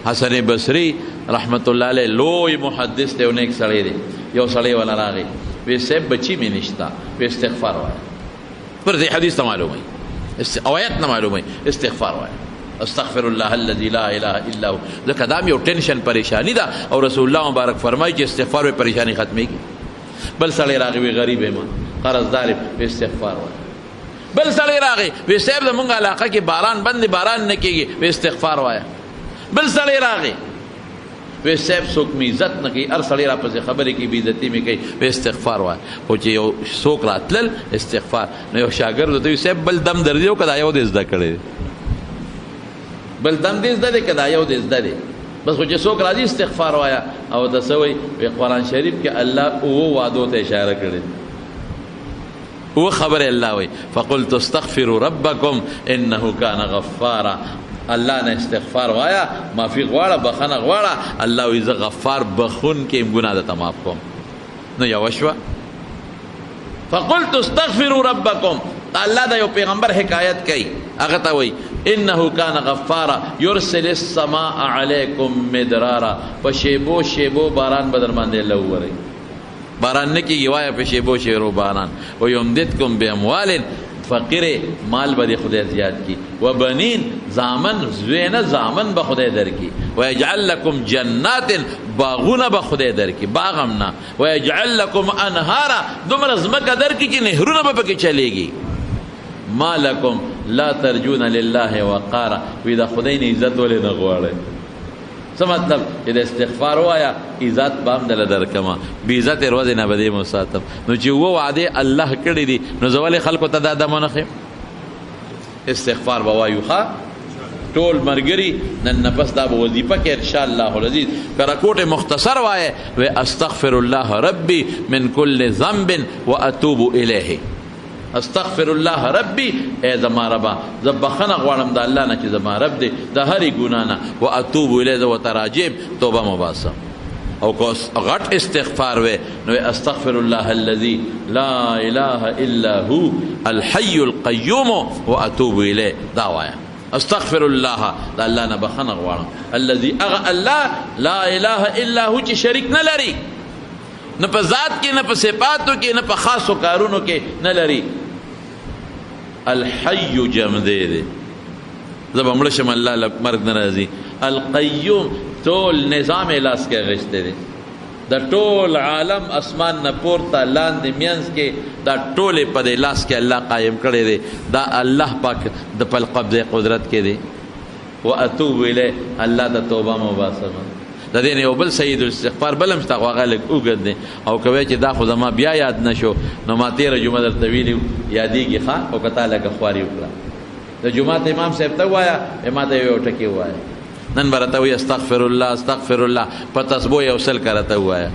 حسن بصری رحمت الله علیه لوی محدث دی او نیک سړی دی. یو سړی ولا راغی، وی صاحب بچی مې نشته، وی استغفار وایه. پر دې حدیث ته معلومه او آیت نه معلومه، استغفار وایه، استغفر الله الذي لا اله الا هو. ځکه دا یو ټینشن پریشانی ده، او رسول الله مبارک فرمایي چې استغفار به پریشانی ختميږي. بل سړی راغی، وی غریب یم، قرضدار، استغفار وایه. بل سړی راغی، وی صاحب زمونږ علاقه کې باران بند، باران نه کېږي، وی استغفار وایه. بل سړی راغی، وی صاحب څوک مې عزت نه کوي، هر سړی راپسې خبرې کوي، بې عزتي مې کوي، وی استغفار وایه. خو چې یو څوک راتلل استغفار، نو یو شاګرد ورته وی صاحب بل دم درځي او که دا یو دې زده کړی دی، بل دم دې زده دی که دا یو دې زده دی، بس خو چې څوک راځي استغفار وایه. او ته څه وایي؟ وی قرآن شریف کې الله اوو وعدو ته اشاره کړې، او خبر الله وی فقلت استغفروا ربکم انه کان غفارا. الله نه استغفار وایا، معافي غواړه، بخنه غواړه، الله وی زه غفار بخون کې ګناه ده معاف کوم. نو یو شوه فقلت استغفروا ربکم. الله دا یو پیغمبر حکایت کوي، هغه ته وی انه کان غفارا يرسل السماء علیکم مدرارا. په شیبو شیبو باران بدر باندې الله ووري، باران نه کېږي وایه په شیبو شیرو باران. و یمددکم باموال، فقیر مال به دې خدای زیات کړي، و بنین، زامن، زوی نه زامن به خدای درکړي، و یجعل لکم جنات، باغونه به خدای درکړي، باغ هم نه، و یجعل لکم انهارا، دومره ځمکه درکړي چې نهرونه به پکې چلېږي. ما لکم لا ترجون لله وقارا. وی د خدای نه عزت ولې نه غواړئ؟ څه مطلب چې د استغفار وایا عزت به هم دله درکمه، بې عزتې ورځې نه به دې مو ساتم. نو چې اووه وعدې الله کړې دي، نو زه ولې خلکو ته دا دم ونه ښیم؟ استغفار به وایو. ښه ټول مرګري نن نه پس دا به وظیفه کې انشاءالله العزیز که رکوټ مختصر وایې، وی استغفر الله ربي من کل ذنب واتوب الیه. استغفر الله ربي، ای زما ربا زه بخنه غواړم د الله نه چې زما رب دی د هرې ګناه نه، و اتوب الیه، زه ورته راجع توبه مو باسم. او که غټ استغفار وی نو استغفر الله الذي لا اله الا هو الحي القيوم واتوب الیه. دا وایا استغفر الله، د الله نه بخنه غواړم، الذي اغه الله لا اله الا هو چې شریک نه لري، نه په ذات کې، نه په صفاتو کې، نه په خاصو کارونو کې نه لري. الحي جمع دی، زه به مړ شم الله له مرګ نه راځي. القیوم ټول نظام یې لاس کې اخیستی دی، د ټول عالم اسمان نه پورته لاندې مینځ کې دا ټول په دې لاس کې الله قایم کړی دی، دا الله پاک د خپل قبضه قدرت کې دی. واتوب الیه، الله ته توبه مو باسم. د دې نه یو بل سید الاستغفار بل هم شته، خو هغه لږ اوږد دی. او که وایې چې دا خو زما بیا یاد نه شو، نو ما تېره جمعه درته ویلي یادېږي ښه، خو که تا لږه خواري وکړه د جومات امام صاحب ته ووایه ما ته یو ټکی ووایه، نن به راته وایي استغفر الله استغفر الله، په تسبو یو سل که راته ووایه،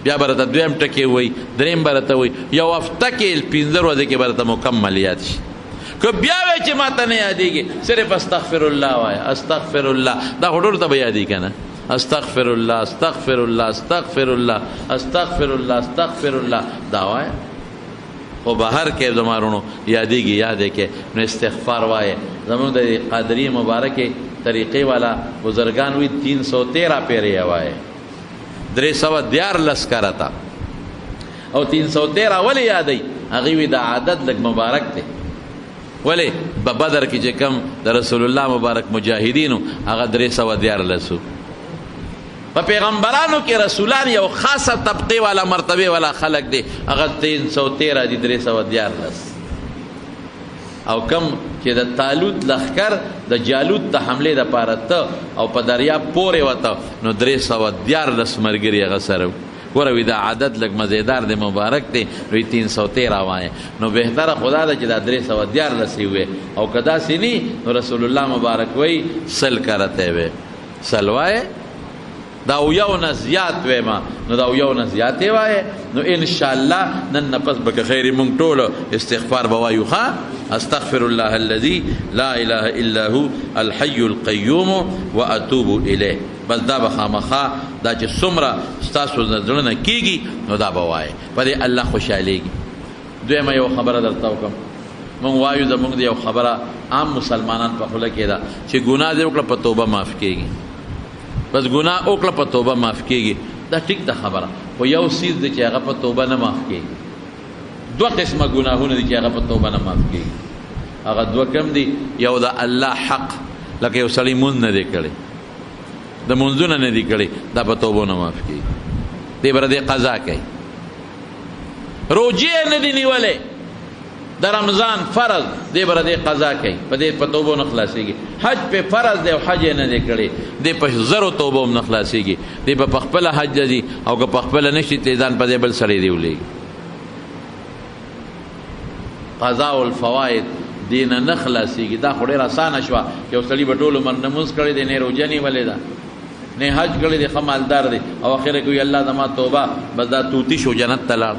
بیا به راته دویم ټکی ووایي، دریم به راته وایي، یو هفته کې 5 ورځې کې به راته مکمل یاد شي. که بیا وایې چې ما ته نه یادېږي، صرف استغفر الله وایه، استغفر الله، دا خو ټولو ته به یادېږي که نه؟ استغفر الله استغفر الله استغفر الله استغفر الله استغفر الله، دا وایه. خو بهر کې زما وروڼو یادېږي، یاد یې کړئ. نو استغفار وایه. زموږ د قادري مبارکې طریقې والا بزرګان وي 313 پیرې یې وایه، 313 کرته. او 313 ولې یادوي؟ هغوی وي دا عدد لږ مبارک دی. ولې په بدر کې چې کوم د رسول الله مبارک مجاهدینو هغه 313. په پیغمبرانو کې رسولان یو خاصه طبقه والا مرتبه والا خلق دی، هغه 313 دي، 313. او کم چې د طالوت لښکر د جالوت د حملې دپاره ته او په دریاب پورې وته، نو 313 ملګري هغه سره. ګوره وی دا عدد لږ مزیدار دی، مبارک دی، نو 313 وایه. نو بهتره خدا ده چې دا 313 یې ووایې، او که داسې نی نو رسول الله مبارک وایي 100 کرته وی، 100 وایه، دا یو نه زیات وایم، نو دا یو نه زیات وایه. نو ان شاء الله نن نه پس به که خیر مونږ ټول استغفار به وایو. ښه، استغفر الله الذي لا اله الا هو الحي القيوم واتوب الیه. بس دا به خامخا دا چې څومره ستاسو زړه نه کېږي نو دا به وایې، په دې الله خوشحالېږي. دویمه یو خبره درته وکړم، مونږ وایو زمونږ د یو خبره عام مسلمانان په خوله کې ده چې ګناه دې وکړه په توبه معاف کېږي. بس ګناه وکړه په توبه معاف کېږي، دا ټیک ده خبره، خو یو څیز دی چې هغه په توبه نه معاف کېږي. دوه قسمه ګناهونه دي چې هغه په توبه نه معاف کېږي. هغه دوه کوم دي؟ یو د الله حق، لکه یو سړي مونځ نه دی کړی، د مونځونه نه دی کړی، دا په توبو نه معاف کېږي، دی به دې قضا کوي. روژې نه دی نیولی د رمضان فرض دی، به دې قضا کوي، په دې په توبو نه خلاصېږي. حج په فرض دی او حج یې نه دی کړی، دی په زرو توبو هم نه خلاصېږي، دی به په خپله حج ځي او که په خپله نه شي تللی ځان په دې بل سړی دی ولېږي. قضاء الفوائد دې نه نه خلاصېږي. دا خو ډېره اسانه شوه چې یو سړي به ټول عمر نه لمونځ کړی دی، نه روژه نیولې ده، نه حج کړی دی، ښه مالدار دی، او اخره کې وایي الله زما توبه، بس دا طوطي شو جنت ته لاړ.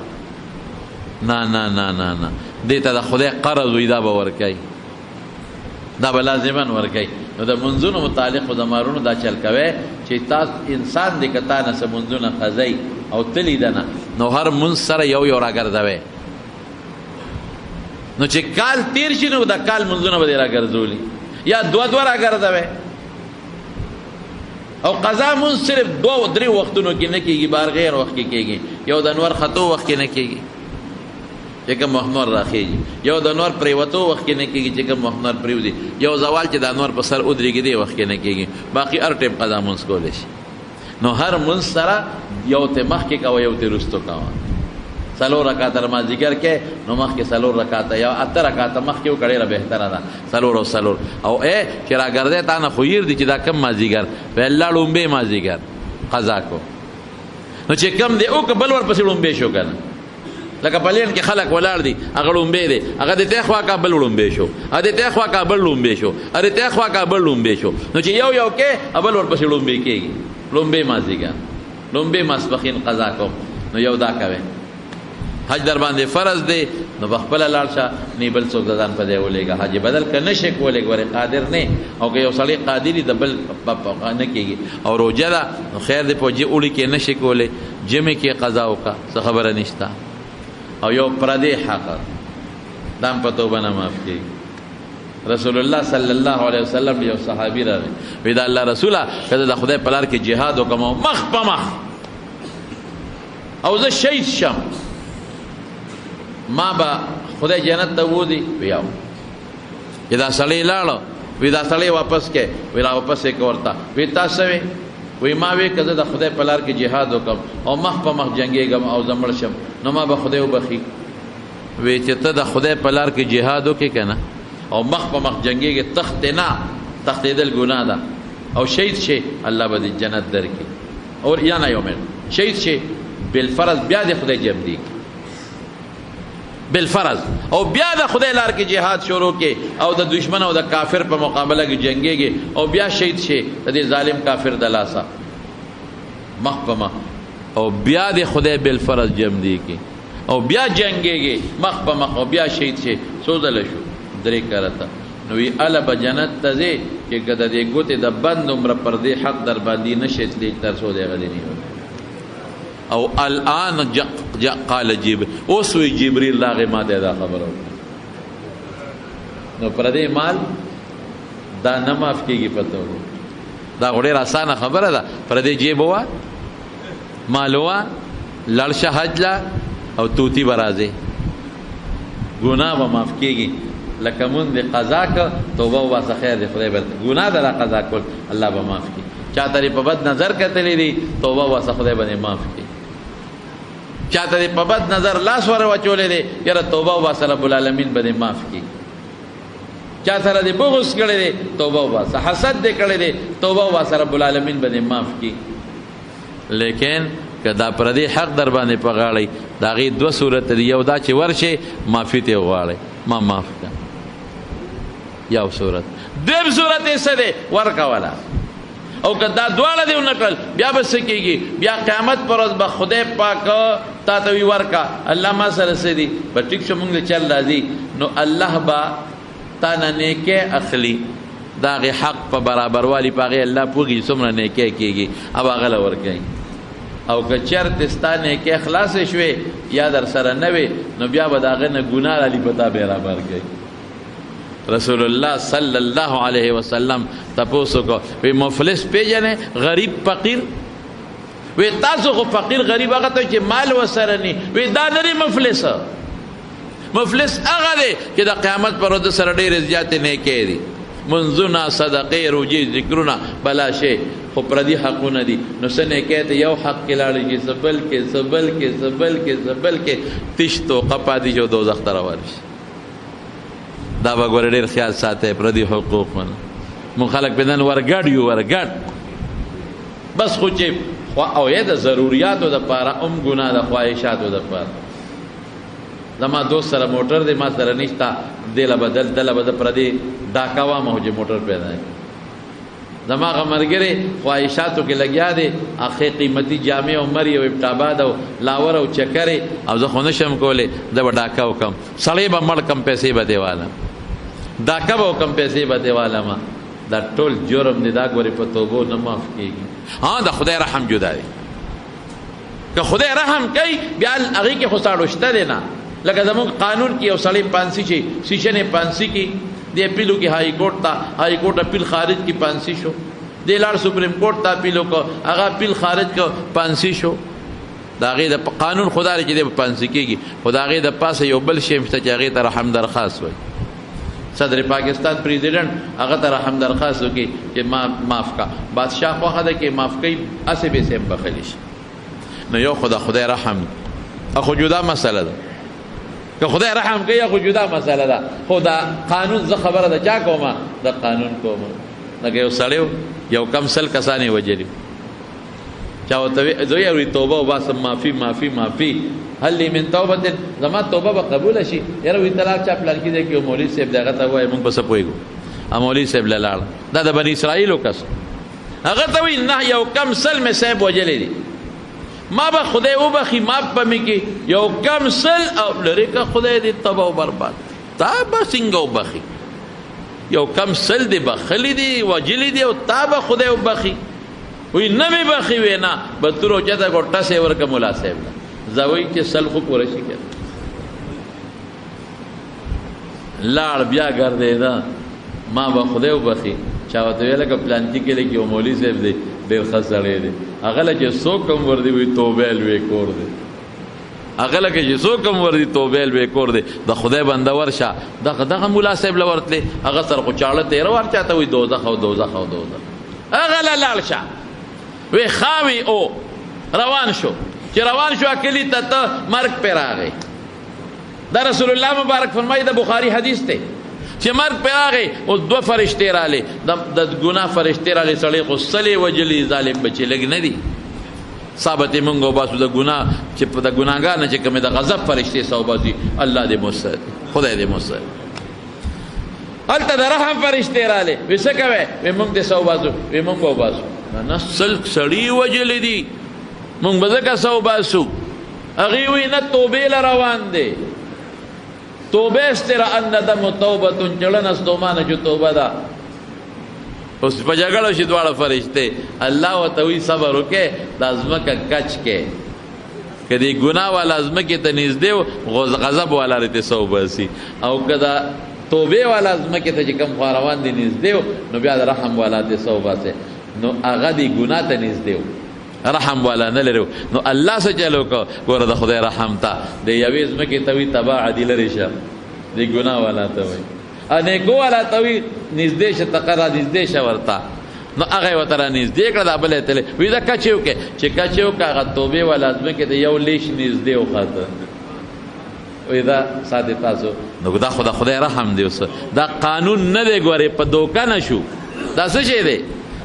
نه نه نه نه نه، دې ته د خدای قرض وي، دا به ورکوي، دا به لازما ورکوي. نو د منځونو متعلق خو زما وروڼو دا چل کوی چې تاسو انسان دی که تا نه څه منځونه ښځئ او تلي ده نه، نو هر منځ سره یو یو راګرځوی، نو چې کال تیر شي نو د کال منځونه به دې راګرځولي، یا دوه دوه راګرځوی. او قضا مونځ صرف دوه درې وختونو کې نه کېږي، بار غیر وخت کې کېږي. یو د نور ختو وخت کې نه کېږي چې کوم وخت نور راخېږي، یو د نور پرېوتو وخت کې نه کېږي چې کوم وخت نور پرېوځي، یو زوال چې د نور په سر ودرېږي دې وخت کې نه کېږي. باقي هر ټایم قضا مونځ کولی شي. نو هر مونځ سره یو ته مخکې کوه، یو ته وروستو کوه. څلور رکعته مازدیګر کې، نو مخکې څلور رکعته یا اته رکعته مخکې وکړه، ډېره بهتره ده. څلور او څلور او ای چې راګرځې تا نه خو هېر دي چې دا کم مازدیګر، ویل الله ړومبی مازدیګر قضا کو، نو چې کم دی وکړه بل ورپسې ړومبی شو که نه، لکه په لین کې خلک ولاړ دي، هغه ړومبی دی، هغه د ته خوا کا بل ړومبی شو، هغه د ته خوا کا بل ړومبی شو، هغه د ته خوا کا بل ړومبی شو، نو چې یو یو کې بل ورپسې ړومبی کېږي. ړومبی مازدیګر، ړومبی ماسپښین قضا کوم، نو یو دا کوي. حج در باندې فرض دی نو په خپله لاړ شه، نه بل څوک د ځان په ځای ولېږه. حج بدل که نه شي کولی ګورې قادر نه، او که یو سړی قادر وي د بل نه کېږي. او روژه ده نو خیر دی، په اوړي کې نه شي کولی، ژمي کې قضا وکړه، څه خبره نشته. او یو پردی حق دا هم په توبه نه معاف کېږي. رسول الله صلی الله علیه وسلم یو صحابي راغی، وی دا الله رسوله که زه د خدای په لار کې جهاد وکړم او مخ په مخ او زه شهید شم، ما به خدای جنت ته وځي؟ وی او. چې دا سړی لاړ، وی دا سړی واپس کې، وی را واپس یې ورته، وی تا څه وی؟ وی ما وی که زه د خدای په لار کې جهاد وکړم او مخ په مخ جنګېږم او زه مړ شم نو ما به خدای وبخښي. وی چې ته د خدای په لار کې جهاد وکړې که نه او مخ په مخ جنګېږې، تښتې نه، تښتېدل ګناه ده، او شهید شې الله به دې جنت درکړي. او یا نه یو منټ شهید شې بالفرض بیا دې خدای جم دی بالفرض، او بیا د خدای لار کې جهاد شروع کې او د دشمن او د کافر په مقابله کې جنگيږي او بیا شهید شي د دې ظالم کافر د لاسه مخ په مخ، او بیا د خدای بالفرض جم دی کې او بیا جنگيږي مخ په مخ او بیا شهید شي. څو ځله شو؟ درې کرته. نو وی اله به جنت ته ځې چې که د دې ګوتې د بند عمره پر دې حق در باندې نه شي تللی تر څو دی هغه دې نیولی. او الان قال جبريل، اوس وی جبريل راغی ما ته دا خبره وکړه. نو پر دې مال دا نه معاف کېږي په توبه. دا خو ډېره اسانه خبره ده. پر دې جیب وه، مال وه، لاړ شه حج له او طوطي به راځې، ګناه به معاف کېږي. لکه مونږ دې قضا که توبه وباسه، خیر دی، خدای به ګناه ده را قضا کول، الله به معاف کړي. چا ته دې په بد نظر کتلی دی، توبه وباسه، خدای به دې معاف کړي. چا ته دې په بد نظر لاس ور واچولی دی، یاره توبه وباسه، رب العالمین به دې معاف کړي. چا سره دې بغض کړی دی، توبه وباسه. حسد دې کړی دی، توبه وباسه، رب العالمین به دې معاف کړي. لیکن که دا پردی حق در باندې په غاړه د هغې دوه صورت دي. یو دا چې ورشې معافي ترې وغواړې، ما معاف کړه، یو صورت. دویم صورت یې څه دی؟ ورکوله. او که دا دواړه دې ونه کړل بیا به څه کېږي؟ بیا قیامت پر ورځ به خدای پاک تا ته وي ورکه، الله ما سره څه دي؟ به ټیک شو موږ له چل راځي. نو الله به تا نه نیکی اخلي، د هغې حق په برابروالي په هغې الله پوهېږي چې څومره نیکی کېږي او هغه له ورکوي. او که چېرته ستا نیکی خلاصې شوې یا در سره نه وې، نو بیا به د هغه نه ګناه رالي په تا برابر کوي. رسول الله صلی الله علیه وسلم تپوس وکړو، وی مفلس پیژنې؟ غریب فقیر. وی تاسو خو فقیر غریب هغه ته چې مال وسره نی، وی دا نه دی مفلس. مفلس هغه دی چې د قیامت پر ورځ سره ډېرې زیاتې نیکۍ دي، منځونه، صدقې، روژې، ذکرونه، بلا شی، خو پردي حقونه دي. نو څه نیکۍ ته یو حق کې لاړ شي، څه بل کې، څه بل کې، څه بل کې، څه بل کې، تش توقه پاتې شي او دوزخ ته روان شي. دا به ګوره ډېر خیال ساتئ پردي حقوقونه. مونږ خلک په نن ورګډ یو، ورګډ بس خو چې او یې د ضروریاتو دپاره هم ګناه د خواهشاتو دپاره. زما دوست سره موټر دی، ما سره نشته، دې له به دله به زه پردې ډاکه وام خو چې موټر پیدا کړي. زما هغه ملګری خواهشاتو کې لګیا دی، هغه قیمتي جامې او مري او ابټاباد او لاور او چکرې، او زه خو نه شم کولی، زه به ډاکه وکړم، سړی به مړ کړم، پیسې به ترې والم، ډاکه به وکړم، پیسې به ترې والم. دا ټول جرم دی، دا ګورې په توبو نه معاف کېږي. ها د خدای رحم جدا دی، که خدای رحم کوي بیا هغې کې خو ساړو شته دی نه. لکه زموږ قانون کې یو سړی پانسي چې سیشن یې پانسي کې دی، اپیل وکړي های کورټ ته، های کورټ اپیل خارج کړي پانسي شو، دی لاړ سپریم کورټ ته اپیل وکړ، هغه اپیل خارج کړ پانسي شو. د هغې د قانون خو دا دی چې دی به پانسي کېږي، خو د هغې د پاسه یو بل شی هم شته چې هغې ته رحم درخواست وایي. صدر پاکستان پریزیډنټ هغه ته رحم درخواست وکړي چې ما معاف کا، بادشاه خوښه ده کې معاف کوي، هسې به یې هم بخښلی شي. نو یو خو د خدای رحم خو جدا مسله ده، که خدای رحم کوي خو جدا مسله ده، خو دا قانون زه خبره ده چا کومه، د قانون کومه. لکه یو سړی یو کم 100 کسان یې وژلي، چا ورته وی زویه وی توبه وباسم، معافي معافي معافي، هل لي من توبة، زما توبه به قبوله شي؟ یاره وی ته لاړ چا پلانکي ځای کې یو مولوي صاحب دی هغه ته ووایه موږ به څه پوهېږو. مولوي صاحب له لاړ، دا د بني اسرائیلو کس، هغه ته وی نه یو کم 100 مې صاحب وژلی دی، ما به خدای وبخي، معاف به مې کړي، یو کم 100 او لرې که خدای دې تباه او برباد، تا به څنګه وبخي؟ یو کم 100 دې بخښلي دي، وژلي دي، او تا به خدای وبخي؟ وی نه مې بخي، وی نه، به تور اوچته کړو، ټس یې ورکړه ملا صاحب له، زه وایي چې 100 خو پوره شي که نه. لاړ بیا ګرځېده، ما به خدای وبخي. چا ورته ویل که پلانکي کلي کې یو مولوي صاحب دی ډېر ښه سړی دی، هغه له چې څوک هم ور دي وایي توبه لوی کور دی، هغه لکه چې څوک هم ور دي توبه لوی کور دی، د خدای بنده ورشه دغه دغه ملا صاحب له ورتلې، هغه سره خو چاړه تېره ور چاته وایي دوزخ او دوزخ او دوزخ، هغه له لاړ شه. وی خاوي او روان شو، چې روان شو کلي ته ته مرګ پرې راغی. دا رسول الله مبارک فرمایي، د بخاري حدیث دی، چې مرګ پرې راغی، اوس دوه فرشتې رالې، د ګناه فرشتې رالې، سړی خو سلې وژلي ظالم بچي لږ نه دي، ثابت یې مونږ وباسو د ګناه چې د ګناهګار نه چې کومې د غضب فرشتې سا وباسي، الله دې مو ساتي، خدای دې مو ساتي. هلته د رحم فرشتې رالې، وی څه کوې؟ وی مونږ دې څه وباسو؟ وی مونږ به وباسو. نه نه، 100 سړي وژلي دي، مونږ به ځکه څه وباسو. هغې وی نه، توبې له روان دی، توبه استره الندم توبة، چړنه ستومانه چې توبه ده. اوس په جګړه شي دواړه فرشتې، الله ورته وایي صبر وکړئ، دا ځمکه کچ کړئ، که دې ګناه والا ځمکې ته نږدې و، غضب والا دې ته څه وباسي، او که دا توبې والا ځمکې ته چې کوم خوا روان دي نږدې و، نو بیا د رحم والا ته څه وباسي. نو هغه دې ګناه ته نږدې و، رحم والا نه لري. نو الله څه چل وکړ؟ ګوره د خدای رحم ته د یوې ځمکې ته وایي تباه دي لرې شه، د ګناه والا ته وایي، نیکو والا ته وایي نږدې شه، تقرا نږدې شه ورته. نو هغه یې ورته رانږدې کړه، دا بل یې تللی وایي دا کچې وکړې، چې کچې وکړه هغه توبې والا ځمکې ته یو لیش نږدې وخاته. وایي دا ساتې تاسو. نو دا خو د خدای رحم دی، اوس دا قانون نه دی، ګورې په دوکه نه شو، دا څه شی دی؟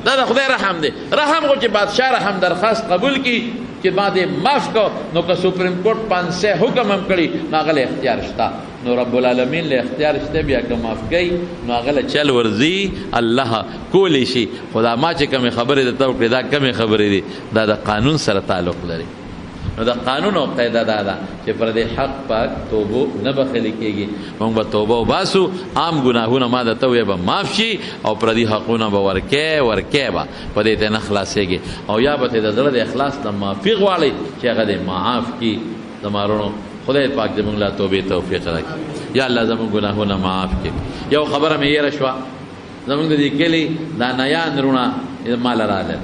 دا د خدای رحم دی. رحم خو چې بادشاه رحم درخواست قبول کړي چې ما دې معاف کړ، نو که سپریم کورټ پانسه حکم هم کړي، نو هغه له اختیار شته. نو رب العالمین له اختیار شته، بیا که معاف کوي نو هغه له چل ورځي، الله کولی شي. خو دا ما چې کومې خبرې درته وکړې، دا کومې خبرې دي؟ دا د قانون سره تعلق لري. نو د قانون او قاعده دا ده چې پر دې حق پاک توبو نه بخښل کېږي. موږ به توبه وباسو، عام ګناهونه ما درته وویل به معاف شي، او پردي حقونه به ورکې ورکې به په دې ته نه خلاصېږي، او یا به ته د زړه د اخلاص نه معافي غواړئ چې هغه دې معاف کړي. زما وروڼو، خدای پاک دې موږ لا توبې توفیق راکړي. یا الله زموږ ګناهونه معاف کړي. یو خبره مې هېره شوه، زموږ د دې کلي دا نیان وروڼه ماله راغلل،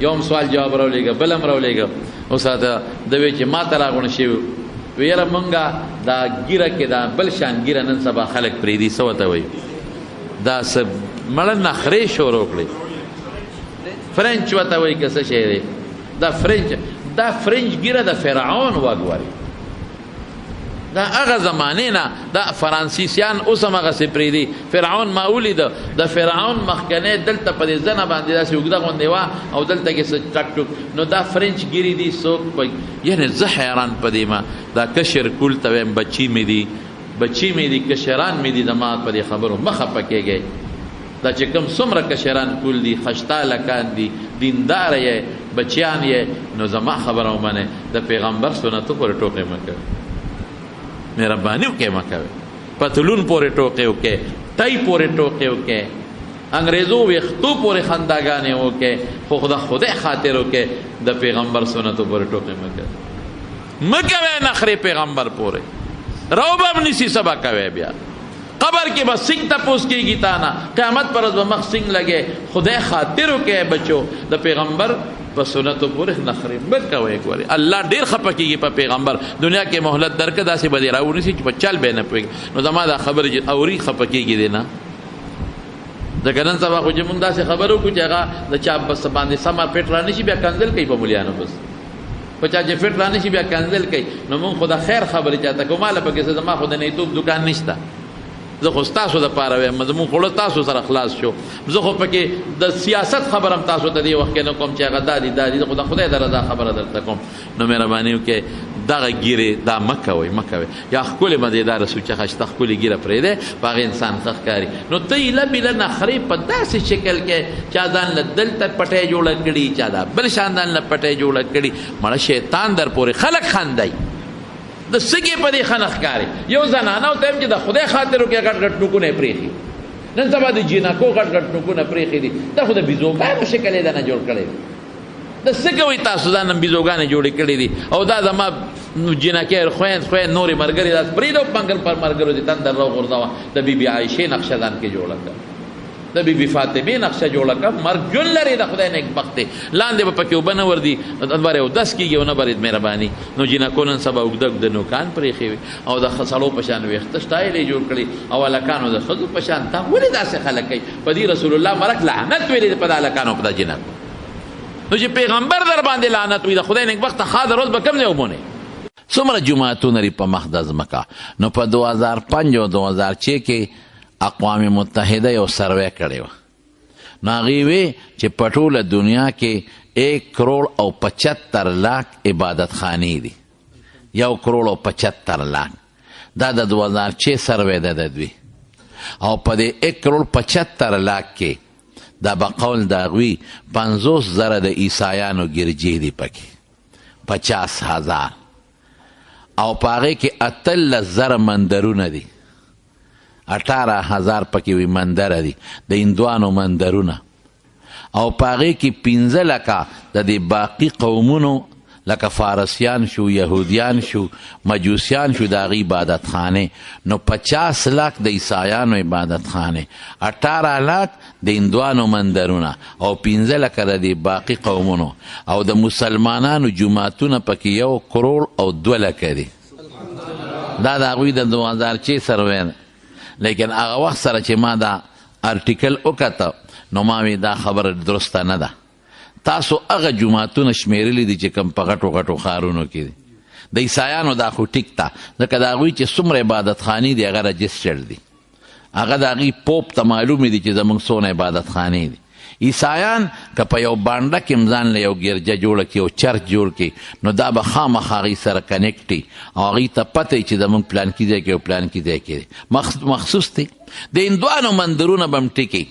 یو هم سوال جواب راولېږه، بل هم راولېږه. اوس راته ده وی چې ما ته راغونډ شوي وو، وی یاره مونږ دا ږیره کې دا بل شان ږیره نن سبا خلک پرېږدي، څه ورته وایي، دا څه مړه نخرې شروع کړې، فرنچ ورته وایي که څه شی دی، دا فرنچ، دا فرنچ ږیره د فرعون وګوري، دا هغه زمانې نه دا فرانسیسیان اوس هم هغسې پرېږدي. فرعون ما ولید، د فرعون مخکنی دلته په دې زنه باندې داسې اوږده غوندې وه او دلته کې څه ټک ټوک، نو دا فرنچ ږیرې دي څوک په، یعنې زه حیران په دې ما دا کشر کول ته وایم، بچي مې دي، بچي مې دي، کشران مې دي، زما په دې خبرو مه خفه کېږئ. دا چې کوم څومره کشران کول دي، خشتا لکان دي، دیندار یې، بچیان یې، نو زما خبره ومنئ، د پیغمبر سنتو پورې ټوقې مه کوئ، مهرباني وکړئ مه کوئ، پتلون پورې ټوقې وکړئ، ټای پورې ټوقې وکړئ، انګریزو ویښتو پورې خنداګانې وکړئ، خو د خدای خاطر وکړئ، د پیغمبر سنتو پورې ټوقې مه کوئ، مه کوئ نخرې پیغمبر پورې، رو به هم نیسي، څه به کوئ بیا؟ قبر کې به سنگ تپوس کېږي تا نه، قیامت پر ورځ به مخ سنگ لګې. خدای خاطر وکړئ بچو، د پیغمبر په سنتو پورې نخرې مه کوئ. ګورئ الله ډېر خفه کېږي په پیغمبر، دنیا کې مهلت درکړه، داسې به دې راونیسي چې په چل به یې نه پوهېږي. نو زما دا خبرې چې اوري خفه کېږي دی نه، ځکه نن سبا خو چې موږ داسې خبرې وکړو چې هغه د چا بس باندې سمه پټ را نه شي، بیا کنځل کوي په ملیانو، بس په چا چې فټ را نه شي بیا کنځل کوي. نو موږ خو د خیر خبرې چاته کوو، ماله پکې څه، زما خو د نیتوب دکان نشته، زه خو ستاسو دپاره وایم، زموږ خوړه تاسو سره خلاص شو، زه خو پکې د سیاست خبره هم تاسو ته دې وخت کې نه کوم چې هغه دا دي دا دي، زه خو د خدای د رضا خبره درته کوم. نو مهرباني وکړئ دغه ږیرې دا مه کوئ، مه کوئ. یا ښکلې مزېداره سوچه خشته ښکلې ږیره پرېږدی، په هغې انسان ښه ښکاري. نو ته ایله بیله نخرې په داسې شکل کې چا ځان له دلته پټی جوړه کړي، چا دا بل شان ځان له پټی جوړه کړي، مړه شیطان در پورې خلک خندی، د سګې په دې ښه نه ښکاري. یو زنانه ورته وایم چې د خدای خاطر وکړي غټ غټ نوکونه یې پرېښي، نن سبا د جینکو غټ غټ نوکونه پرېښي دي، دا خو د بیزوګانو شکل یې دنه جوړ کړی دی. د څه کوئ تاسو ځان هم بیزوګانې جوړې کړې دي، او دا زما جینکې خویند خویند نورې ملګرې داسې پرېږده او پنګل پر ملګرو دې تندر راوغورځوه، د بي بي عایشې نقشه ځان کې جوړه کړه، د بي بي فاطمې نقشه جوړه کړه، مرګ ژوند لري د خدای نېکبختې، لاندې به پکې اوبه نه وردي، بره اودس کېږي او نه برې مهرباني. نو جینکو نن سبا اوږده اوږده نوکان پرېښي وي او د سړو په شان ویښته سټایل یې جوړ کړي او هلکانو د ښځو په شان. تا ولې داسې خلک کوي؟ په دې رسول الله مرک لعنت ویلی دی په دا هلکانو په دا جینکو. نو چې پیغمبر در باندې لعنت وي، د خدای نېکبخته ښاده روز به کوم ځای ومونې؟ څومره جوماتونه لري په مخ د ځمکه؟ نو په 2005 او 2006 کې اقوام متحده یو سروې کړې وه، نو هغې وی چې په ټوله دنیا کې 1,75,00,000 عبادتخانې دي، 1,75,00,000. دا د 2006 سروې ده د دوی، او په دې 1,75,00,000 کې دا به قول د هغوی 50,000 د عیسایانو ګرجې دي پکې، 50,000، او په هغې کې 18,000 مندرونه دي، 18,000 پکې وي مندره دي د هندوانو مندرونه، او په هغې کې 5 لکه د دې باقي قومونو لکه فارسیان شو، یهودیان شو، مجوسیان شو، د هغې عبادتخانې. نو 50 لاک د عیسایانو عبادتخانې، 18 لاک د هندوانو مندرونه، او 5 لکه د دې باقي قومونو، او د مسلمانانو جوماتونه پکې 1,02,00,000 دي. دا د هغوی د 2006 سروې ده. لیکن هغه وخت سره چې ما دا ارټیکل وکته، نو ما وی دا خبره درسته نه ده. تاسو هغه جوماتونه شمېرلي دي چې کوم په غټو غټو ښارونو کې دي. د عیسایانو دا خو ټیک ده، ځکه د هغوی چې څومره عبادتخانې دي هغه رجسټرډ دي، هغه د هغوی پوپ ته معلومې دي چې زموږ څونه عبادتخانې دي. عیسایان که په یو بانډه کې هم ځان له یو ګرجه جوړه کړي، یو چرچ جوړ کړي، نو دا به خامخا هغوی سره کنیکټ وي او هغوی ته پته وي چې زموږ پلانکي ځای کې او پلانکي ځای کې دی، مخصوص دی. د هندوانو مندرونه به هم ټیک وي،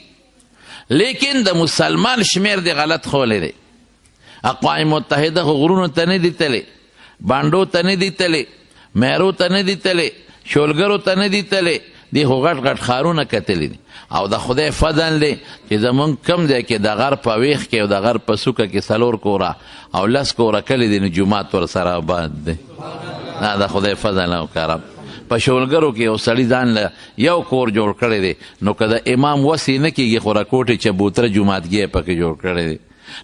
لیکن د مسلمان شمېر دی غلط ښوولی دی. اقوام متحده خو غرونو ته نه دي تللی، بانډو ته نه دي تللی، میرو ته نه دي تللی، شولګرو ته نه دي تللی، دې خو غټ غټ ښارونه کتلي دي. او د خدای فضل دی چې زمونږ کوم ځای کې د غر په ویښ کې او د غر په سوکه کې 4 کوره او 10 کوره کلي دي، نو جومات ورسره آباد دی. دا د خدای فضل او کرم. په شولګرو کې یو سړي ځان له یو کور جوړ کړی دی، نو که د امام وسې نه کېږي خو رکوټې چبوتره جوماتګی پکې جوړ کړی دی.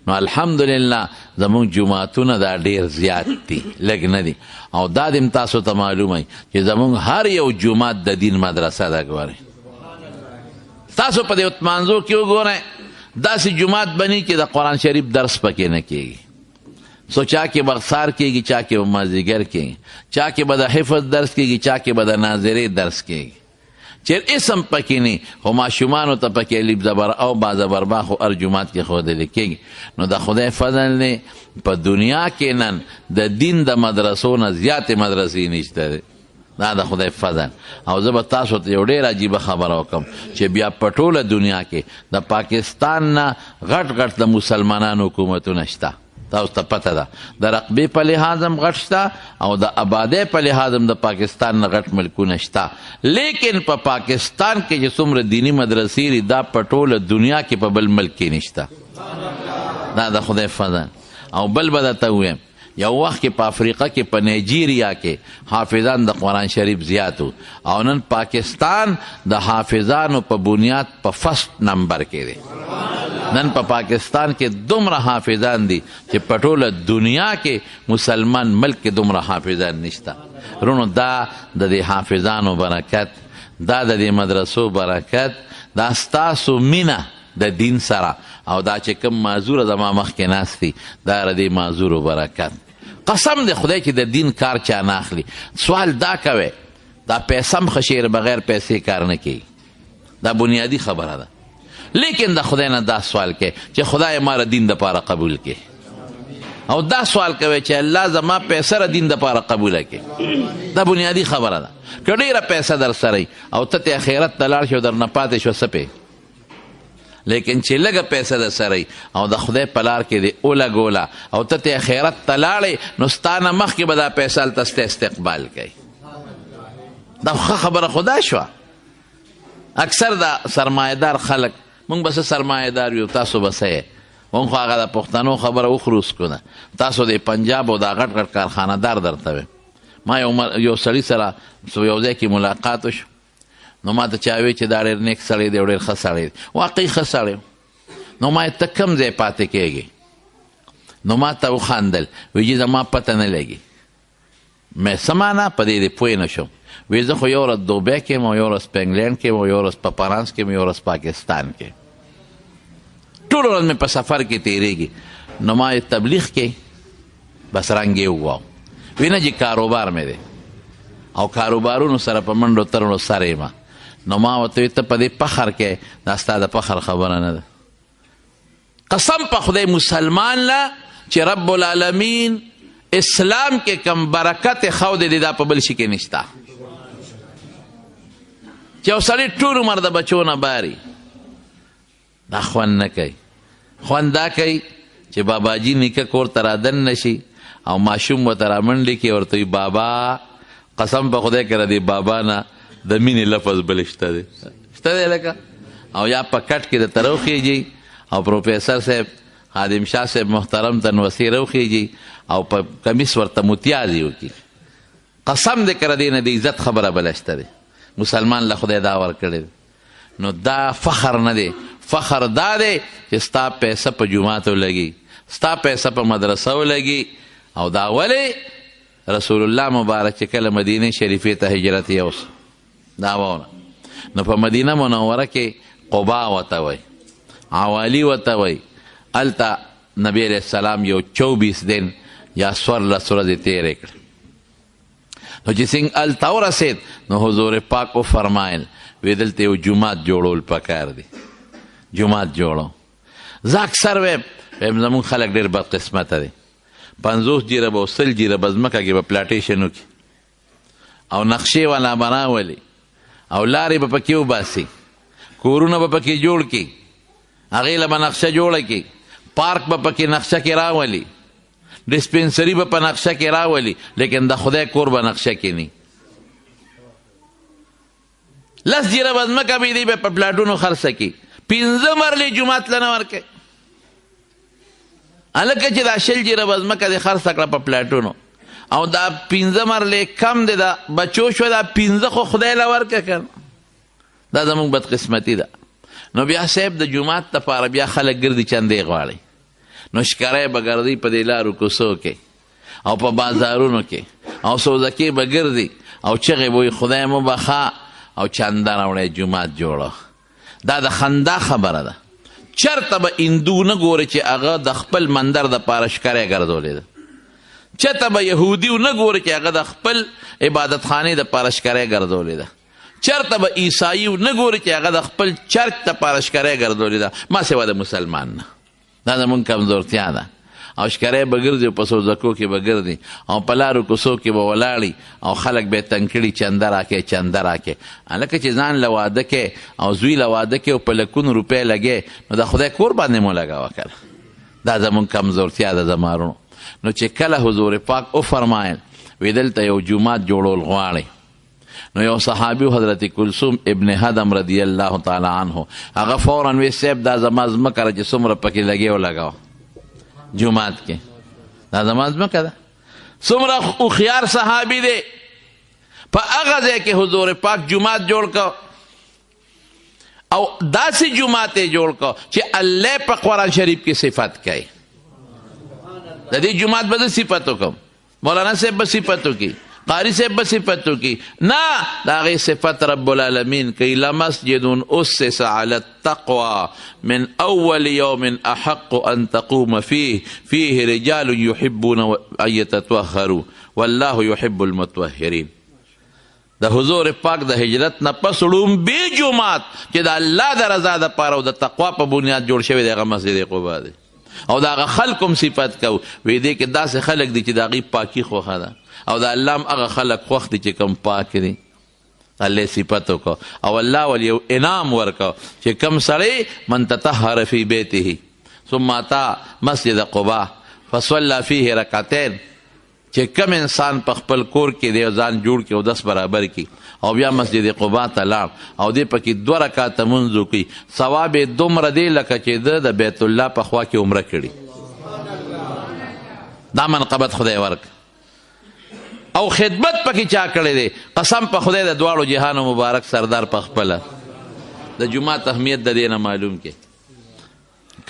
نو الحمدلله زموږ جوماتونه دا ډېر زیات دي، لږ نه دي. او دا دې هم تاسو ته معلومه وي چې زموږ هر یو جومات د دین مدرسه ده. ګورئ تاسو په دې اتمانزو کې وګورئ، داسې جومات بني چې د قرآن شریف درس پکې نه کېږي. څو چا کې به سار کېږي، چا کې به مازدیګر کېږي، چا کې به د حفظ درس کېږي، چا کې به د ناظرې درس کېږي. چې اسم پکې نه، خو ماشومانو ته پکې الف زبر او با زبر با خو هر جومات کې ښودل کېږي. نو د خدای فضل دی په دنیا کې نن د دین د مدرسو نه زیاتې مدرسې نشته دی. دا د خدای فضل. او زه به تاسو ته یو ډېره عجیبه خبره وکړم چې بیا په ټوله دنیا کې د پاکستان نه غټ غټ د مسلمانانو حکومتونه شته. تاسو ته پته ده د رقبې په لحاظ هم غټ شته او د آبادۍ په لحاظ هم د پاکستان نه غټ ملکونه شته، لیکن په پاکستان کې چې څومره دیني مدرسې دي دا په ټوله دنیا کې په بل ملک کې نشته. دا د خدای فضل. او بل به درته ووایم، یو وخت کې په افریقا کې په نیجیریا کې حافظان د قرآن شریف زیات وو، او نن پاکستان د حافظانو په بنیاد په فرست نمبر کې دی. نن په پاکستان کې دومره حافظان دي چې په ټوله دنیا کې مسلمان ملک کې دومره حافظان نشته. رونو دا د دې حافظانو برکت، دا د دې مدرسو برکت، دا ستاسو مینه د دین سره، او دا چې کوم معذوره زما مخکې ناست دي دا د دې معذورو برکت. قسم دی خدای چې د دین کار چا نه اخلي. سوال دا کوي دا پیسه هم ښه شی بغیر پیسې کار نه کوي، دا بنیادي خبره ده. لیکن د خدای نه دا سوال کوي چې خدای ما د دین دپاره قبول کړي، او دا سوال کوي چې الله زما پیسه د دین دپاره قبوله کړي. دا بنیادي خبره ده. که ډېره پیسه در سره او ته ترې آخرت ته لاړ شې او درنه پاتې شوه څه پې، لیکن چې لږه پیسه در سره او د خدای په لار کې دې ولګوله او ته ترې آخرت ته لاړې، نو ستا نه مخکې به دا پیسه هلته ستا استقبال کوي. دا ښه خبره خو دا شوه. اکثر دا سرمایهدار خلک، موږ به څه سرمایهدار یو، تاسو به څه یې؟ موږ خو هغه د پښتنو خبره وخورو څکو ده. تاسو د پنجاب او دا غټ غټ کارخانهدار درته ویم. ما یو سړي سره یو ځای کې ملاقات وشو، نو ما ته چا وی چې دا ډېر نیک سړی دی او ډېر ښه سړی دی، واقعي ښه سړی. نو ما یې ته کوم ځای پاتې کېږې؟ نو ما ته وخندل، وی جي زما پته نه لګي. مې څه معنا په دې دې پوه نه شوم. وی زه خو یو ورځ دوبۍ کې یم او یو ورځ په انګلینډ کې یم او یو ورځ په فرانس کې یم، یو ورځ پاکستان کې، ټوله ورځ مې په سفر کې تېرېږي. نو ما یې تبلیغ کې بس رنګ یې وواو. وی نه جي کاروبار مې دی او کاروبارونو سره په منډو ترړو سر یم. نو ما ورته وی ته په دې فخر کې، دا ستا د فخر خبره نه ده. قسم په خدای مسلمان له چې رب العالمین اسلام کې کم برکت خو دی دا په بل شي کې نشته. چې یو سړی ټول عمر د بچو نه باري دا خوند نه کوي. خوند دا کوي چې باباجي نیکه کور ته رادننه شي او ماشوم ورته رامنډې کړي، ورته وایي بابا. قسم په خدای که د دې بابا نه د مینې لفظ بل شته دی، شته دی لکه. او یا په کټ کې درته راوخېږي او پروفیسر صاحب خادم شاه صاحب محترم ته نوسې راوخېږي او په کمیس ورته متیازې وکړي. قسم دې که د دې نه د عزت خبره بله شته دی. مسلمان له خدای دا ورکړی دی. نو دا فخر نه دی، فخر دا دی چې ستا پیسه په جومات ولګي، ستا پیسه په مدرسه ولګي. او دا ولې رسول الله مبارک چې کله مدینې شریفې ته هجرت یوس، دا ووره نو په مدینه منوره کې قبا ورته وایي، عوالی ورته وایي. هلته نبی علیه السلام یو 24 دن یا 14 ورځې تېرې کړې. نو چې څنګه هلته ورسېد نو حضور پاک وفرمایل وی دلته یو جومات جوړول پکار دی، جومات جوړو. زه اکثر وایم، وایم زموږ خلک ډېر بدقسمته دي. 50 جیربه او 100 جیربه ځمکه کې به پلاټیشن وکړي او نقشې والا به راولي او لارې به پکې وباسي، کورونه به پکې جوړ کړي، هغې له به نقشه جوړه کړي، پارک به پکې نقشه کې راولي، ډسپنسري به په نقشه کې راولي، لیکن د خدای کور به نقشه کې نی. 10 جیربه ځمکه به دی به په پلاټونو خرڅه کړي، 5 مرلې جومات له نه ورکوي. هلکه چې دا 20 جیربه ځمکه دې خرڅه کړه په پلاټونو او دا پنځه مرلې کم دی، دا بچو شو، دا پنځه خو خدای له ورکړه که نه. دا زموږ بدقسمتي ده. نو بیا صاحب د جومات دپاره بیا خلک ګرځي چندې غواړي، نو ښکری به ګرځي په دې لارو کوڅو کې او په بازارونو کې او سوزکې به ګرځي او چغې به وایي خدای مو بخښه او چنده راوړی جومات جوړو. دا د خندا خبره ده. چرته به هندو نه ګورې چې هغه د خپل مندر دپاره ښکری ګرځولی ده، چرته به یهودي نه ګورې چې هغه د خپل عبادتخانې دپاره ښکری ګرځولی ده، چرته به عیسایي نه ګورې چې هغه د خپل چرچ دپاره ښکری ګرځولی ده، ما سوا د مسلمان نه. دا زمونږ کمزورتیا ده. او ښکری به ګرځي او په سوزکو کې به ګرځي او په لارو کوڅو کې به ولاړي او خلک به یې تنګ کړي، چنده راکې، چنده راکې. هلکه چې ځان له واده کې او زوی له واده کې او په لکونو روپۍ لګې، نو د خدای کور باندې مو لګوه که نه. دا زمونږ کمزورتیا ده زما وروڼو. نو چې کله حضور پاک وفرمایل وی دلته یو جومات جوړول غواړي، نو یو صحابي حضرت کلثوم ابن هدم رضی الله تعالی عنه هغه فورا وی صاحب دا زما ځمکه ده چې څومره پکې لګې ولګوه جومات کې، دا زما ځمکه ده. څومره هوښیار صحابي دی، په هغه ځای کې حضور پاک جومات جوړ کړ او داسې جومات یې جوړ کړ چې الله په قرآن شریف کې صفت کوي. د دې جومات به زه صفت وکړم، مولانا صاحب به صفت وکړي، قاری صاحب به صفت وکړي، نه، د هغې صفت رب العالمین کوي. لمسجد اسس علی التقوى من اول یوم احق ان تقوم فيه فيه رجال يحبون ان يتطهروا والله يحب المطهرين. د حضور پاک د هجرت نه پس ړومبی جومات چې د الله د رضا دپاره او د تقوا په بنیاد جوړ شوی دی هغه مسجد قبا دی. او د هغه خلکو هم صفت کوو، وایي دې کې داسې خلک دي چې د هغوی پاکي خوښه ده او د الله هم هغه خلک خوښ دي چې کوم پاک دي. الله صفت وکړو او الله ول یو انعام ورکړ چې کوم سړی من تطهر فی بیته ثم اتا مسجد قباء فصلى فيه رکعتین، چې کوم انسان په خپل کور کې دی ځان جوړ کړي او دس برابر کړي او بیا مسجد قباء ته لاړ او دی پکې دوه رکعته لمونځ وکړي، ثواب یې دومره دی لکه چې ده د بیت الله په خوا کې عمره کړي. دا منقبت خدای ورک او خدمت پکې چا کړی دی، قسم په خدای د دواړو جهانو مبارک سردار په خپله. د جومات اهمیت د دې نه معلوم کې.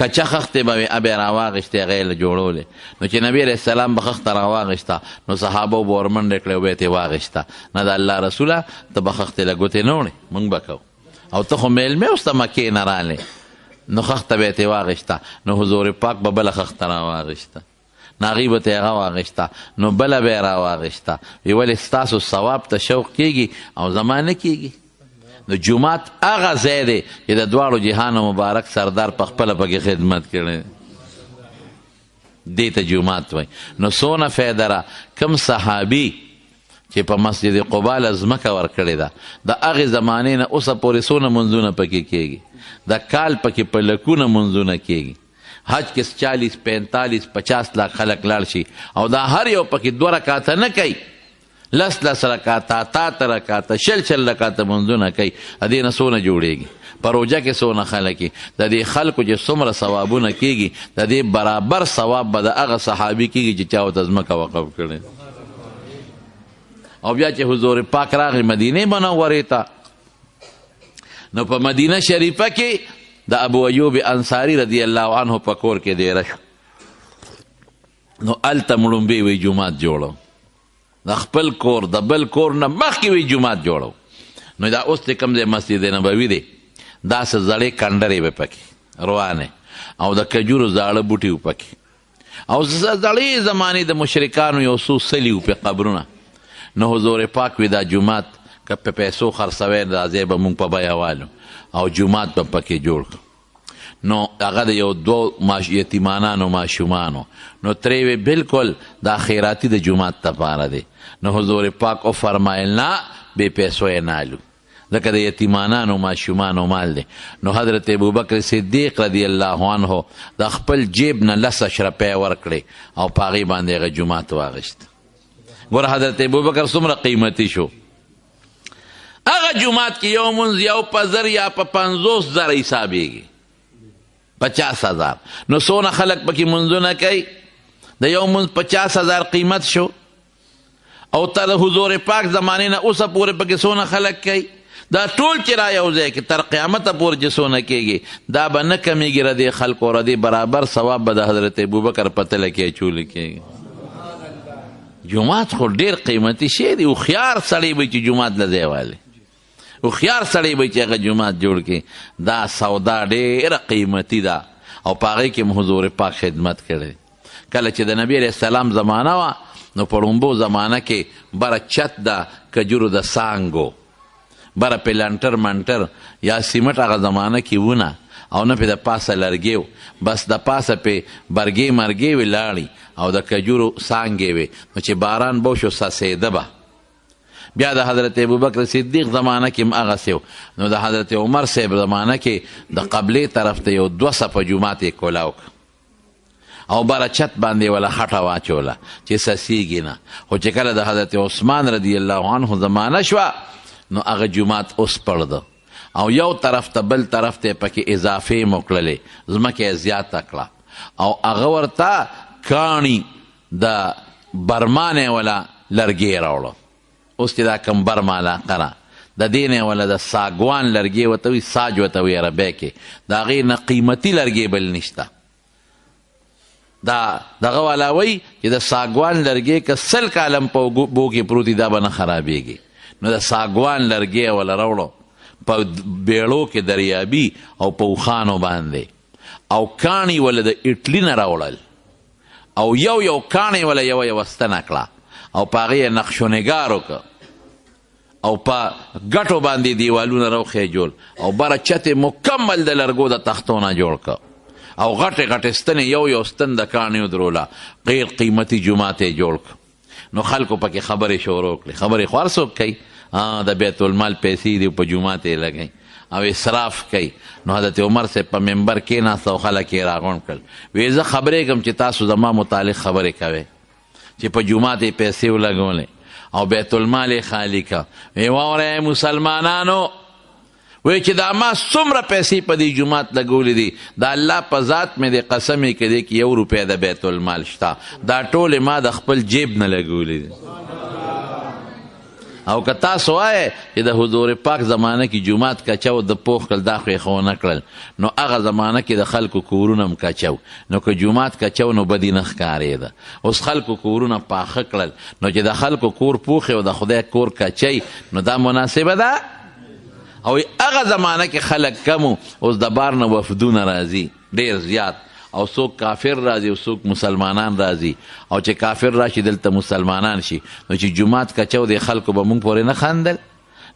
کچه خښتې به وې به یې راواخیستې، هغه یې له جوړولې. نو چې نبي علیه السلام به خښته راواخیسته نو صحابو به ورمنډې کړې او به یې ترې واخیسته. نه د الله رسوله، ته به خښتې له ګوتې نه وړې، موږ به کوو، او ته خو مېلمه اوس د مکې نه رالې. نو خښته به یې ترې واخیسته، نو حضور پاک به بله خښته راواخیسته، نو هغوی به ترې هغه واخیسته، نو بله به یې راواخیسته. وی ولې ستاسو ثواب ته شوق کېږي او زما نه کېږي؟ نو جومات هغه ځای دی چې د دواړو جهانو مبارک سردار په خپله پکې خدمت کړی دی، دې ته جومات وایي. نو څونه فایده را کوم صحابي چې په مسجد قبا له ځمکه ورکړې ده، د هغې زمانې نه اوسه پورې څونه منځونه پکې کېږي، د کال پکې په لکونه منځونه کېږي. حج کې 40 45 50 لاک خلک لاړ شي او دا هر یو پکې دوه رکعته نه کوي، لس لس رکعته، اته اته رکعته، شل شل رکعته منځونه کوي، د دې نه څونه جوړېږي؟ په روژه کې څونه خلک، د دې خلکو چې څومره ثوابونه کېږي د دې برابر ثواب به د هغه صحابي کېږي چې چا ورته ځمکه وقف کړې. او بیا چې حضور پاک راغی مدینې منورې ته، نو په مدینه شریفه کې د ابو ایوب انصاری رضی الله عنه په کور کې دیره شو. نو هلته مړومبی وی جومات جوړو، د خپل کور د بل کور نه مخکې وی جومات جوړو. نو دا اوس چې کوم ځای مسجد نبوي دی، داسې زړې کنډرې به پکې روانې او د کجورو زاړه بوټي و پکې، او زړې زمانې د مشرکانو یو څو څلي و پې قبرونه. نو حضور پاک وی دا جومات که په پیسو خرڅوی دا ځای به مونږ په بیه والو او جومات به پکې جوړ کړو. نو هغه د یو دوو یتیمانانو ماشومانو، نو ترې وی بالکل دا خیراتی د جومات دپاره دی. نو حضور پاک وفرمایل نه، بې پیسو یې نه الو، ځکه د یتیمانانو ماشومانو مال دی. نو حضرت ابوبکر صدیق رضی الله عنه د خپل جیب نه لس اشرپۍ ورکړې او په هغې باندې هغه جومات واخیست. ګوره حضرت ابوبکر څومره قیمتي شو. هغه جومات کې یو مونځ یو په زر یا په 50,000 حسابېږي، 50,000. نو څونه خلک پکې مونځونه کوي؟ د یو مونځ 50,000 قیمت شو. او تر حضور پاک زمانې نه اوسه پورې پکې څونه خلک کوي، دا ټول چې را یو ځای کې تر قیامته پورې چې څونه کېږي دا به نه کمېږي. ردې خلکو ردې برابر ثواب به د حضرت ابوبکر په تله کې اچول کېږي. جومات خو ډېر قیمتي شی دی. هوښیار سړی به چې جومات له ځای والي، هوښیار سړی به چې هغه جومات جوړ کړي. دا سودا ډېره قیمتي ده او په هغې کې هم حضور پاک خدمت کړی. کله چې د نبی علیه السلام زمانه وه نو په ړومبو زمانه کې بره چت د کجورو د څانګو، بره پې لنټر منټر یا سیمټ هغه زمانه کې ونه او نه پې د پاسه لرګی و، بس د پاسه پې برګې مرګې وې لاړې او د کجورو څانګې وې، نو چې باران به وشو څڅېده به. بیا د حضرت ابوبکر صدیق زمانه کې هم هغسې و. نو د حضرت عمر صاحب زمانه کې د قبلې طرف ته یو دوه صفه جومات یې کولاو کړ او بره چت باندې ولا خټه واچوله چې څڅېږي نه. خو چې کله د حضرت عثمان رضی الله عنه زمانه شوه نو هغه جومات وسپړده او یو طرف ته بل طرف ته پکې اضافې موکړلې، ځمکه یې زیاته کړه او هغه ورته کاڼي د برما نه ولا لرګی راوړو. اوس چې دا کوم برما علاقه ده د دې نه ولا د ساګوان لرګی ورته وي، ساج ورته وي عربی کې، د هغې نه قیمتي لرګی بل نشته. دا دغه والا وایي چې د ساګوان لرګی که 100 کاله هم په اوبو کې پروت وي دا به نه خرابېږي. نو د ساګوان لرګی وله راوړو په بیړو کې دریابي او په اوښانو باندې، او کاڼي وله د اټلي نه راوړل او یو یو کاڼی وله یوه یوه ستنه کړه او په هغې یې نقش و نګار وکړ او په ګټو باندې دیوالونه راوخېجول او بره چت یې مکمل د لرګو د تختو نه جوړ کړ او غټې غټې ستنې یو یو ستن د کاڼي ودروله، ډېر قیمتي جومات یې جوړ کړ. نو خلکو پکې خبرې شروع کړې. خبرې خو هر څوک کوي، د بیت المال پیسې دي په جومات یې لګوي او اسراف کوي. نو حضرت عمر صاحب په منبر کېناست او خلک یې راغونډ کړل، ویې زه خبرېږم چې تاسو زما متعلق خبرې کوئ چې په جومات یې پیسې ولګولې او بیت المال یې خالي کړ. ویې واورئ مسلمانانو، وی چې دا ما څومره پیسې په دې جومات لګولې دي، د الله په ذات مې دې قسم یې کړی کې یو روپۍ د بیت المال شته، دا ټولې ما د خپل جیب نه لګولې دي. او که تاسو وایئ چې د حضور پاک زمانه کې جومات کچو د پوخ کړل، دا خو یې ښه ونه کړل، نو هغه زمانه کې د خلکو کورونه هم کچو، نو که جومات کچو نو بدي نه ښکارېده. اوس خلکو کورونه پاخه کړل، نو چې د خلکو کور پوخ او د خدای کور کچی نو دا مناسبه ده؟ او هغه زمانه کې خلک کم وو، اوس د بار نه وفدونه راځي ډېر زیات، او څوک کافر راځي او څوک مسلمانان راځي، او چې کافر راشي دلته مسلمانان شي. نو چې جومات کچو دی خلکو به مونږ پورې نه خندل،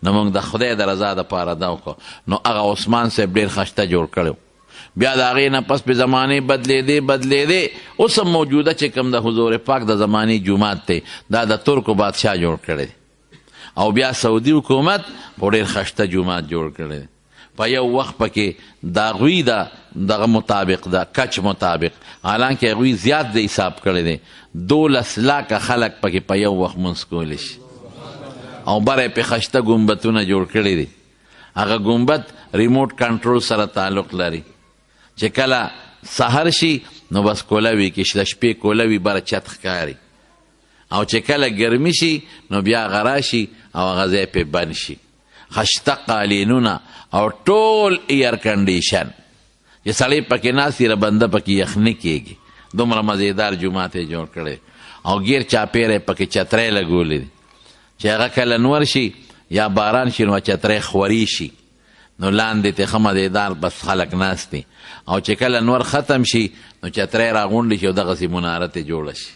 نو مونږ د خدای د رضا دپاره دا وکړو. نو هغه عثمان صاحب ډېر خشته جوړ کړی. بیا د هغې نه پس په زمانې بدلېدې بدلېدې، اوس هم موجوده چې کوم د حضور پاک د زمانې جومات دی دا د ترکو بادشاه جوړ کړی دی، او بیا سعودي حکومت په ډېر خشته جومات جوړ کړی دی. په یو وخت پکې د هغوی د دغه مطابق د کچ مطابق، حالانکه هغوی زیات د حساب کړی دی، 12 لاکه خلک پکې په یو وخت مونځ کولی شي، او بره یې پې خشته ګنبتونه جوړ کړي دي. هغه ګنبت ریموټ کنټرول سره تعلق لري، چې کله سحر شي نو بس کوله وي، کې د شپې کوله وي بره چت ښکاري، او چې کله ګرمي شي نو بیا هغه راشي او هغه ځای پې بند شي. خشته قالینونه او ټول ایر کنډیشن چې سړی پکې ناست وي، بنده پکې یخني کېږي، دومره مزیدار جومات یې جوړ کړی. او ګیر چاپېره یې پکې چترۍ لګولې دي چې هغه کله نور شي یا باران شي نو چترۍ خورې شي، نو لاندې ته ښه مزیدار بس خلک ناست دي، او چې کله نور ختم شي نو چترۍ راغونډې شي او دغسې مناره ترې جوړه شي.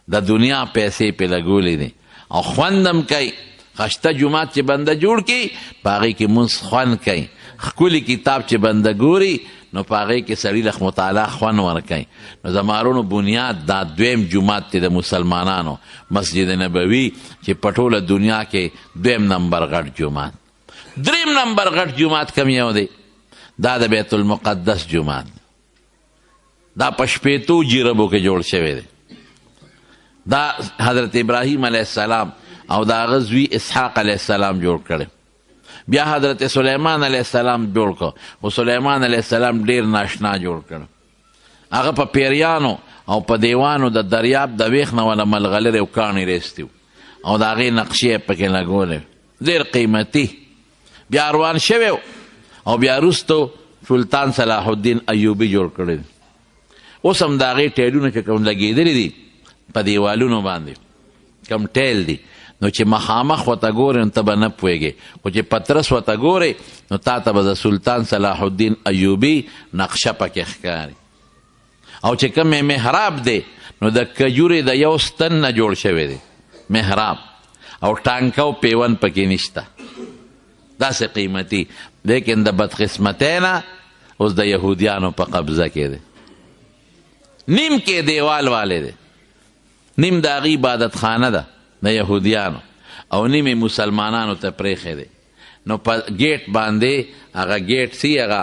د دنیا پیسې پې لګولې دي او خوند هم کوي. خشته جومات چې بنده جوړ کړي په هغې کې مونځ خوند کوي، ښکلي کتاب چې بنده ګوري نو په هغې کې سړي له مطالعه خوند ورکوي. نو زما وروڼو بنیاد دا دویم جومات دی د مسلمانانو، مسجد نبوي، چې په ټوله دنیا کې دویم نمبر غټ جومات. دریم نمبر غټ جومات کوم یو دی؟ دا د بیت المقدس جومات، دا په 60 جربو کې جوړ شوی دی. دا حضرت ابراهیم علیه السلام او د هغه زوی اسحاق علیه السلام جوړ کړی. بیا حضرت سلیمان علیه السلام جوړ کړ، خو سلیمان علیه السلام ډیر ناشنا جوړ کړ. هغه په پیریانو او په دیوانو د دریاب د ویښ نه وله ملغلرې او کاڼي راایستي وو، او د هغې نقشې یې پکې لګولې، ډېر قیمتي. بیا روان شوی او بیا وروسته سلطان صلاح الدین ایوبي جوړ کړی دی. اوس هم د هغې ټیلونه چې کوم لګېدلي دي په دیوالونو باندې، کوم ټیل دي، نو چې مخامخ ورته ګورې نو ته به نه پوهېږې، خو چې پترس ورته ګورې نو تا ته به د سلطان صلاح الدین ایوبي نقشه پکې ښکاري. او چې کوم محراب دی نو د کجورې د یو ستن نه جوړ شوی دی محراب، او ټانکه او پیوند پکې نشته، داسې قیمتي. لیکن د بدقسمتۍ نه اوس د یهودیانو په قبضه کې دی. نیم کې دیوال والے دی، نیم د هغې عبادت خانه ده د یهودیانو، او نیم یې مسلمانانو ته پرېښی دی. نو په ګیټ باندې هغه ګیټ سی هغه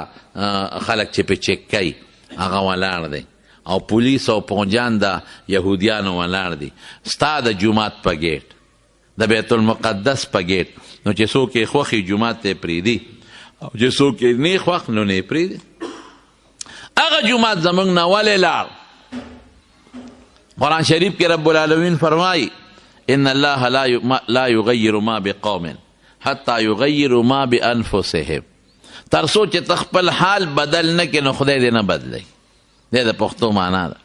خلک چې په چک کوي هغه ولاړ دی، او پولیس او پوجان د یهودیانو ولاړ دي ستا د جومات په ګیټ، د بیت المقدس په ګیټ. نو چې څوک یې خوښ وي جومات ته یې پرېږدي، او چې څوک یې نه خوښ نو نه یې پرېږدي. هغه جومات زموږ نه ولې لاړ؟ قرآن شریف کې رب العالمین فرمایي ان الله لا یغیر ما بقوم حتی یغیروا ما بانفسهم. تر څو چې ته خپل حال بدل نه کړې نو خدای دې نه بدلوي. دی د پښتو معنا ده.